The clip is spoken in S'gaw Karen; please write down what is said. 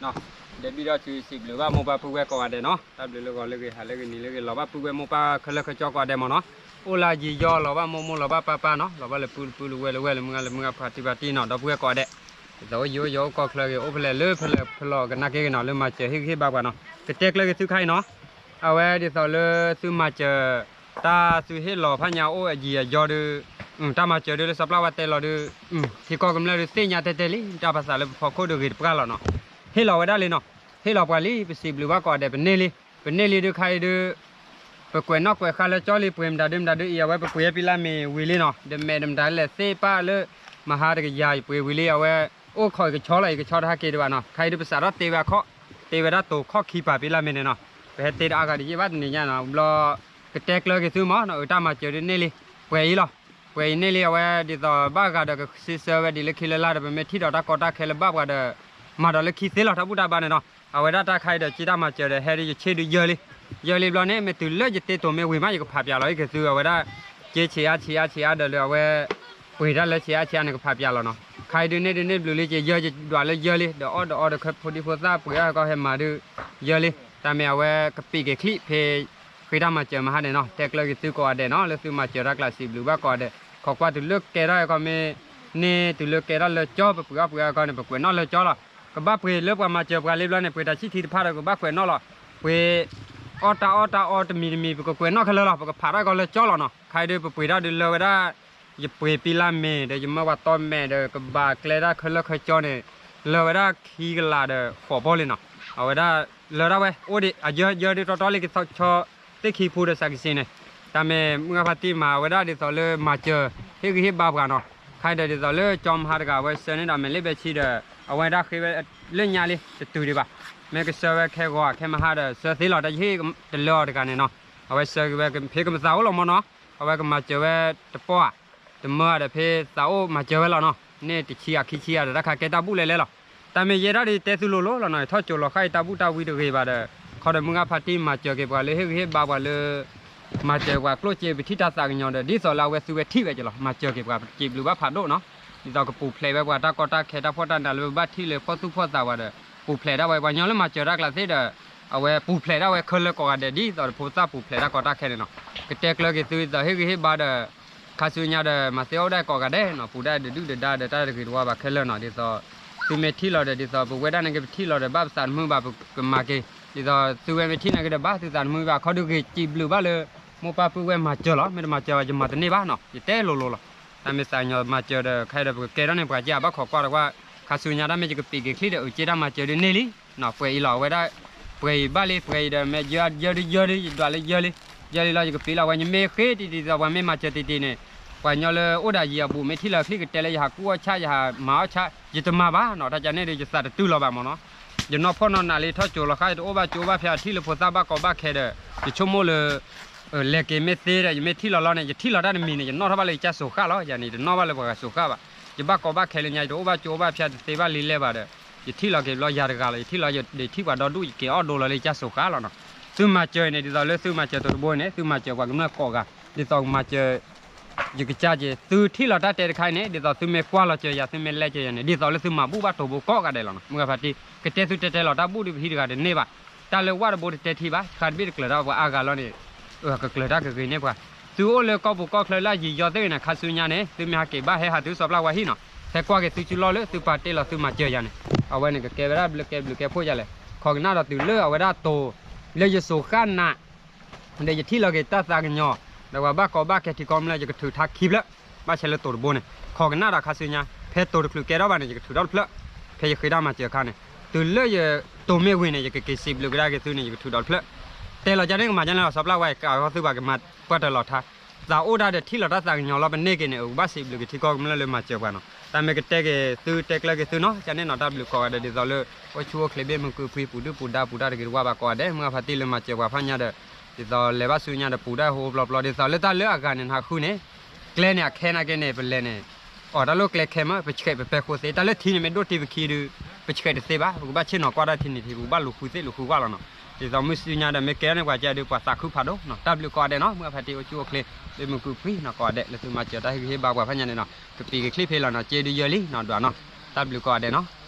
နီၤ, ဒဲးဘံၣ်ဒီးစံးဘျုးဘၣ်မိၢ်ပၢ်ပုၢ်ဝဲၢ်ကိးဂၤဒဲးနီၤ, တၢ်ဘျုးလၢဂီၤလၢဂ့ၤ ဟါလၢဂ့ၤ နံၤလၢဂ့ၤ လီၤဘၣ်ပုၢ်ဝဲၢ်မိၢ်ပၢ်ခဲလၢာ်ခဲဆ့ကိးဂၤဒဲးမ့ၢ်နီၤ, အိၣ်လၢယံာ်ယီၢ် လီၤဘၣ်မိၢ်မိၢ် လီၤဘၣ်ပၢ်ပၢ်နီၤ, လီၤဘၣ်လၢပုၢ်လၢပုၢ် လၢဝဲၢ်လၢဝဲၢ် လၢမုၢ်ဂၤလၢမုၢ်ဂၤ ဖါတံၢ်ဖါတံၢ်နီၤ, ဒီပုၢ်ဝဲၢ်ကိးဂၤဒဲး, ဒ်သိးအိၣ်ယံာ်အိၣ်ယီၢ် အိၣ်ကီၢ်ချၢဂ့ၤ အိၣ်ဖဲလဲၣ်လၢဖဲလဲၣ်ဖဲလဲၣ် ကနၣ်က့ၤဂ့ၤနီၤ လၢမၤစၢၤဟ့ၣ်ဂံၢ်ဟ့ၣ်ဘါပှၤနီၤ, ကတဲကျၢၤက့ၤသုခါအံၤနီၤ, အဝဲဒ်သိးလၢသုမၤစၢၤ တၢ်သုဟ့ၣ်လီၤဖးညါအိၣ်အယံာ်အယီၢ်ဒုး, တၢ်မၤစၢၤဒုးလၢစီၤပျၢ်ဝါတဲလီၤဒုး, ထံကီၢ်ကမျၢၢ်ဒုးသ့ၣ်ညါတဲတဲလံ တၢ်ပာ်သးလၢပဖီခိၣ်ဒုးဂ့ၤတပှၢ်လီၤနီၤ, ဟ့ၣ်လီၤဝဲဒၣ်လံနီၤ, ဟ့ၣ်လီၤပှၤလံ ပစံးဘျုးဘၣ်ကိးဂၤဒဲး ပန့ၢ်လံ, ပန့ၢ်လံဒုးခါအံၤဒုး ပကွဲးနီၣ်ကွဲးဃါလၢကၠီလံ ပှ့ၤမတၤဒုးမတၤဒုးအံၤ အဝဲပပှ့ၤဝဲပံလၢမ့ၤဝံၤလံနီၤ, ဒီးမဲာ်တမတၤလဲၣ်သ့ၣ်ပၢ်လၢ မဟါတကယၤ ယပှ့ၤဝံၤလံ အဝဲ အိၣ်ခိးအံၤကဆီလီၤ အံၤကဆီတဟါက့ၤဒံးဘၣ်နီၤ, ခါအံၤဒုးပစးထီၣ်တ့ဝဲအခီၣ်, တ့ဝဲဒၣ်တိၤခီၣ်ခံပၤပံလၢမ့ၤန့ၣ်နီၤ, ပဟဲတ့တအါဂၤဒံးယဲၢ်ဘၣ်တနံၤညါနီၤ, ဘျီ ကတဲကျၢၤက့ၤသုမ့ၢ်နီၤ, အတၢ်မၤစၢၤဒုးန့ၢ်လံ, ပှဲၤအံၤလီၤ, ပှဲၤအံၤန့ၢ်လံ အဝဲဒ်သိးဘၣ်ဂၤဒီးကစံးဆၢဝဲဒ်လၢခံလၢလၢ်ဒီး ပမ့ၢ်ထံၣ်ဒီးတၢ်ကီတၢ်ခဲလၢဘၣ်ပှၤဒီး မၤဒီးလၢခံသ့လီၤ တၢ်ဘူၣ်တၢ်ဘါန့ၣ်နီၤ, အဝဲဒၣ်တၢ်ခါအံၤဒီးက့တၢ်မၤစၢၤဒီး ဟဲဒုးယဆ့ၣ်ဒုးယၢလံ, ယၢလံဘျီန့ၣ် မ့ၢ်တုၤလၢယတ့တိၤမ့ၢ်ဝံၤမး ယကဖးပၠးလီၤအံၤက့ၤသု အဝဲဒၣ် က့ဆံးအါဆံးအါဆံးအါဒီးလၢအဝဲ ပှ့ၤတၢ်လၢဆံးအါဆံးအါန့ၣ် ကဖးပၠးလီၤနီၤ, ခါအံၤဒုးန့ၢ်ဒုးန့ၢ်ဘျုးလံက့ၤ ယၢယဒွးလၢယၢလံ ဒီးအီၣ်ဒီးအီဒီးခဲဖိဒံဖိသၣ်ပှ့ၤအီၣ်ဟဲကီၢ်ဟဲမၤဒုး ယၢလံ, တၢ်မ့ၢ်အဝဲကပံးက့ၤချံၣ်ဖဲ ဃ့တၢ်မၤစၢၤမဟါန့ၣ်နီၤ, တဲကျၢၤက့ၤသုကိးဂၤဒဲးနီၤ, လၢသုမၤစၢၤတၢ်ကျါ စံးဘျုးဘၣ်ကိးဂၤဒဲး, ခိးကွၢ်တုၤလၢကဲထီၣ်ဟဲကီၢ်မ့ၢ်န့ၢ် တုၤလၢကဲထီၣ်လၢကၠီ ပပှ့ၤအီၣ်ပှ့ၤအီၣ်ကီၢ်န့ၣ် ပကွဲးနီၣ်လၢကၠီလီၤ, ကဘၣ်ပှ့ၤလၢပှၤမၤစၢၤပှၤလံဘျီန့ၣ် ပှ့ၤတၢ်ဆံၣ်ထံတဖၣ်ဒီးကဘၣ်ကွဲးနီၣ်လီၤ, ပှ့ၤ အီၣ်တၢ်အီၣ်တၢ်အီတမံၤတမံၤ ပကကွဲးနီၣ်ခဲလၢာ်လီၤ, ပကဖးထီၣ်ကီၢ်လၢကၠီလီၤနီၤ, ခါအံၤဒုးပပှ့ၤတၢ်ဒုးလၢဝဲဒၣ် ယပှ့ၤပံလၢမ့ၤဒီး ယမၢပှၤတီမဲာ်ဒီး ကဘၣ်ကျဲဒၣ်ခဲလၢာ်ခဲဆ့န့ၣ် လၢဝဲဒၣ်ခံကလးဒီးဃိးဘီလံနီၤ, အဝဲဒၣ်လၢဒၣ်ဝဲ အိၣ်ဒံး အယၢယၢဒုးတီတီလံ ကဆီသ့ၣ်ခံဖူဒီးစးကစံန့ၣ်, တၢ်မ့ၢ်မုၢ်ဂၤဖါတံၢ်မၤဝဲဒၣ်ဒ်သိးလၢမၤစၢၤ ဟ့ၣ်ဂံၢ်ဟ့ၣ်ဘါပှၤနီၤ, ခါအံၤဒီးဒ်သိးလၢကၠီမဟါတဂၤ အဝဲဆှၢန့ၢ်ဒီးမဲာ်လ့ဘဲဆံဒီး အဝဲဒၣ်ဃ့ဝဲလၢညါလံ တတုၤဒံးဘၣ်, မ့ၢ်ကဆှၢဝဲခဲဂီၤခဲမဟါဒီး ဆှၢသ့လီၤ တၢ်ယဟ့ၣ်တလၢအီၤတဂၤန့ၣ်နီၤ, အဝဲဆှၢက့ၤဝဲဖဲကမၤသးအိၣ်လီၤမ့ၢ်နီၤ, အဝဲကမၤစၢၤဝဲတပီၢ်ဧါ တမၢဒီးဖဲသးအိၣ်မၤစၢၤဝဲလီၤနီၤ, န့ၣ်တဆံဂၤခံဆံဂၤဒီး တၢ်ခါကဲတၢ်ဘူၣ်လဲၤလဲၤလီၤ, တၢ်မ့ၢ်ယဲဒၣ်ဒ်ယတဲသုလိၤလိၤလီၤနီၤ, ယထီၣ်ကၠိၤလီၤဃာ်အံၤတၢ်ဘူၣ်တၢ်ဝံတဂ့ၤဘၣ်ဒီး ခီဒီးမုၢ်ဂၤဖါတံၢ်မၤစၢၤက့ၤပှၤလၢ ဟ့ၣ်ဂံၢ်ဟ့ၣ်ဘါပှၤလၢ မၤစၢၤပှၤကျိၣ်စ့ ပထံၣ်တၢ်သးကညီၤဒီး ဒ်သိးလၢအဝဲသုဝဲထံၣ်ဝဲက့ၤလီၤ, မၤစၢၤက့ၤပှၤ စံးဘျုးဘၣ်ဖးဒိၣ်နီၤ, ဒ်သိးကပူၤဖျဲးဝဲပှၤတၢ်ကီတၢ်ခဲတၢ်ဖှီၣ်တၢ်နးလၢပဘၣ်ထံၣ်လၢဖီၣ်သူၣ်ဖီၣ်သးဝဲဒီး ပူၤဖျဲးဒၣ်ဝဲ ပှၤကညီလၢမၤစၢၤတၢ်ကျါသ့ၣ်ဒီး အဝဲပူၤဖျဲးဒၣ်ဝဲခဲလၢာ်ကိးဂၤဒဲး ဒ်သိးတဖိသၣ်ပူၤဖျဲးတၢ်ကီတၢ်ခဲန့ၣ်နီၤ, ကတဲကျၢၤက့ၤသုဒ်သိးဟ့ၣ်ဂံၢ်ဟ့ၣ်ဘါဒီး ခါဆူညါဒီး မၤသ့အီၣ်ဒၣ်ကိးဂၤဒဲးနီၤ, ပူၤဒၣ်ဒုးဒုၣ်ဒုးဒါဒီးတၢ်တဂ့ၤတဝါဘၣ်ခဲလၢာ်နီၤ, ဒ်သိး သုမ့ၢ်ထံၣ်လီၤဒီး ဒ်သိးပဝဲဒၣ်န့ၣ်က့ၤ ပထံၣ်လီၤဒီး ဘၣ်ပသးတမုာ်ဘၣ် ပကမၤက့ၤ, ဒ်သိးသုဝဲမ့ၢ်ထံၣ်န့ၣ်က့ၤဒီး ဘၣ်သုသးတမုာ်ဘၣ် ခီဒုးဂ့ၤ စံးဘျုးဘၣ်လၢ မိၢ်ပၢ်ပုၢ်ဝဲၢ်မၤစၢၤလီၤ, မ့ၢ်တမၤစၢၤဘၣ် ယမၤတန့ၢ်ဘၣ်နီၤ, ယတဲလိၤလိၤလီၤ, တၢ်မ့ၢ်သးကညီၤမၤစၢၤဒီး ခဲအံၤဒီး ပကကဲထီၣ်န့ၣ် ပှၤကဘၣ်ခိးကွၢ်ဒီးကွၢ်, ခါဆူညါတၢ်မ့ၢ်ယကပံးက့ၤချံၣ်ဒီး အုးက့တၢ်မၤစၢၤဒုးန့ၢ်လံ, ပှဲၤအံၤလီၤ အဝဲဒၣ် ပှဲၤအံၤဘၣ်လံ ပှဲၤအံၤဒီး မ့ၢ်ယၢယၢဒုးယၢဒုး ယဒွးလၢယၢလံ, ယၢလံလီၤ ယကပံးလီၤ အဝဲ ယမ့ၢ်ဃ့တံၢ်တံၢ်ဒ်သိး ပှၤမ့ၢ်မၤစၢၤတံၢ်တံၢ်န့ၣ်, ပှၤကညီလၢအိၣ်ဒီးယံၤအဘူး မ့ၢ်ထံၣ်လီၤချံၣ်ကတဲလၢ ယဟးကူၣ်အီၣ်ဆၣ် ယဟးမၤအီၣ်ဆၣ် ယတမၤဘၣ်နီၤ, တၢ်ကန့ၣ်ဒီး ယသးတတုၤလီၤဘၣ်မ့ၢ်နီၤ, ယနီၢ်ဖီၣ်နီၢ်နးလံ ထီၣ်ကၠိၤလီၤဃာ် ယတအိၣ်ဘၣ်ကၠိဘၣ်ဖဲ အထံၣ်လၢဖိသၣ်ဘၣ်ကီဘၣ်ခဲဒီး ယဆိကမိၣ်လၢ လဲၤက့ၤမ့ၢ်သ့ဒီး ယမ့ၢ်ထံၣ်လီၤလီၤန့ၣ် ယထံၣ်လီၤတၢ်တမံၤန့ၣ် ယနီၣ်ထီၣ်ဘၣ်လၢယကစၢ်စိၤဃၣ်လီၤ, ယၤန့ၣ် ယတနီၣ်ဘၣ်လၢပှၤဂၤစိၤဃၣ်ဘၣ်, ယဘၣ်ကီဘၣ်ခဲလၢညါ ယတအိၣ်ဘၣ်ကၠိအိၣ်ဘၣ်ဖဲ တသ့ဘၣ်လံလဲၢ်ဘၣ်ဒီး ယထံၣ်လီၤက့ၤဘျီယၤတဂၤလီၤ, ယထံၣ်လီၤယဒုးထံၣ်ပှၤဒီဒူၣ် ယက့ၤအီၣ်ဒိလီၤလၢယကစၢ်စိၤဃၣ်လီၤနီၤ, သုမၤစၢၤအံၤန့ၣ် ဒ်သိးလၢသုမၤစၢၤတိၤတဘိန့ၣ် သုမၤစၢၤပှၤကမျၢၢ်ကိးဂၤ, ဒ်သိးကမၤစၢၤ ယကစၢ်က့ၤ သုထံၣ်လီၤတၢ်တဲတခါအံၤန့ၣ် ဒ်သိးသုမ့ၢ်ကွၢ်လီၤစၢၤယၤ သုမ့ၢ်လဲၤစၢၤယၤန့ၣ် ဒ်သိးလၢသုမၤဘူၣ်ဘၣ်တိၤဘိကိးဂၤဒဲးလီၤနီၤ, မုၢ်ဂၤဖါတံၢ် ကတဲသုတဲတဲလီၤ တၢ်ဘူၣ်ဒုးပဟံးတဂၤတန့ၢ်ဘၣ်, တၢ်လၢဝၣ်တဘိတတဲထံဘၣ်, ဃါတဘ့ၣ်တကျၢၤတၢ်ပှၤအါဂၤလီၤန့ၣ် ကကျၢၤတၢ်ကဂ့ၤန့ၢ်ပှၤ, သုအိၣ်လၢကီၢ်ပူၤကီၢ်ချၢလၢယံာ်ယီၤသ့ၣ်ဂ့ၤန့ၣ် ခါဆူညါန့ၣ် သုမ့ၢ်ဟးက့ၤဘၣ်ဟဲဟးသုစီၤပျၢ်ဝါဟံၣ်နီၤ, ဟဲကွၢ်က့ၤသုစုလီၢ်လၢသုပာ်တ့ၢ်လီၤသုမၤစၢၤယၤန့ၣ်, အဝဲန့ၣ်ကကဲဝဲဒၣ်ဘျုးကဲဘျုးကဲဖှိၣ်ယၤလဲၣ်, ခိးကနၣ်ဒီးတုၤလၢအဝဲဒၣ်တိၤ လၢယစိၤဃၣ်နး ဒီးယထံၣ်လီၤက့ၤတၢ်သးကညီၤ ဒီးပှၤဘၣ်ကီဘၣ်ခဲထံကီၢ်မ့ၢ်လၢ ယကထုးထါခံဖျၢၣ်, ဘၣ်ဆဲးလၢတိၤတဘိန့ၣ် ခိးကနၣ်ဒီးခါဆူညါ ဖဲတိၤတချုးကဲထီၣ်ဘၣ်န့ၣ် ယကထုးထီၣ်တဖျၢၣ်, ဖဲယဃ့တၢ်မၤစၢၤအခါန့ၣ် တုၤလၢယတိၤမ့ၢ်ဝံၤန့ၣ် ယကက့ၤစံးဘျုးကဒါက့ၤသုန့ၣ် ယကထုးဒီးတဖျၢၣ်, တဲလီၤကန့ၣ်ကမၤကန့ၣ်လီၤ စီၤပျၢ်ဝါအံၤ ကးဂီၢ်သုပှၤကမၤပှၢ်တၢၢ်လီၤထါ, သးအိၣ်ဒၣ်ဒီးထံၣ်လီၤတၢ်သးကညီၤလီၤပန့ၢ်က့ၤန့ၣ် အကဘၣ်စံးဘျုးက့ၤထံကီၢ်ကမျၢၢ်လၢမၤစၢၤပှၤနီၤ, တၢ်မ့ၢ်ကတဲက့ၤသုတဲကျၢၤက့ၤသုနီၤ, ကန့ၣ်နီၤ တၢ်ဘျုးကိးဂၤဒဲးဒ်သိးလၢ အိၣ်ဆူၣ်အိၣ်ချ့ဘ့ၣ်မုၢ်ကုၢ်ဖှံ ပူၤဒုၣ်ပူၤဒါပူၤတၢ်တဂ့ၤတဝါဘၣ်ကိးဂၤဒဲး မုၢ်ဂၤဖါတံၢ်လၢမၤစၢၤပှၤဖးညါဒီး ဒ်သိးလဲၤဘၣ်ဆူညါဒီးပူၤတၢ်ဟိဟိပျီပျီ ဒ်သိးလၢတၢ်လၢအဂၤန့ၣ် နဟးဃုန့ၣ် ကျဲန့ၣ် အခဲနာ်က့န့ၣ် ပလဲၤန့ၣ် အီၤတၢ်လၢကျဲခဲမး ပဆှဲးပပဲာ်ဃိသ့ တၢ်လၢထံန့ၣ်မ့ၢ်ဒိၣ်တံၢ်ပခံဒုး ပဆှဲးတသ့ဘၣ် ပကဘၣ်ဆ့ၣ်နီၤကွၢ်တၢ်ထံန့ၣ်ထံ ပကဘၣ်လူၤဃုသ့လူၤဃုဝၣ်လီၤနီၤ, ဒ်သိးမုၢ်ဆူညါဒီးမ့ၢ်ကဲန့ၣ်ပှၤကဲဒုး ပှၤသးခုဖးဒိၣ်နီၤ, တၢ်ဘျုးကိးဂၤဒဲးနီၤ မုၢ်ဂၤဖါတံၢ်အိၣ်ဆူၣ်အိၣ်ချ့ လၢမုၢ်ကုၢ်ဖှံနီၤ ကိးဂၤဒဲး လၢသုမၤစၢၤတၢ်ဟ့ၣ်ဂံၢ်ဟ့ၣ်ဘါပှၤဖးညါန့ၣ်နီၤ, ကပံၤကချံၣ်ဖဲလီၤနီၤ က့ဒုးယၢလံနီၤ ဒွးနီၤ, တၢ်ဘျုးကိးဂၤဒဲးနီၤ.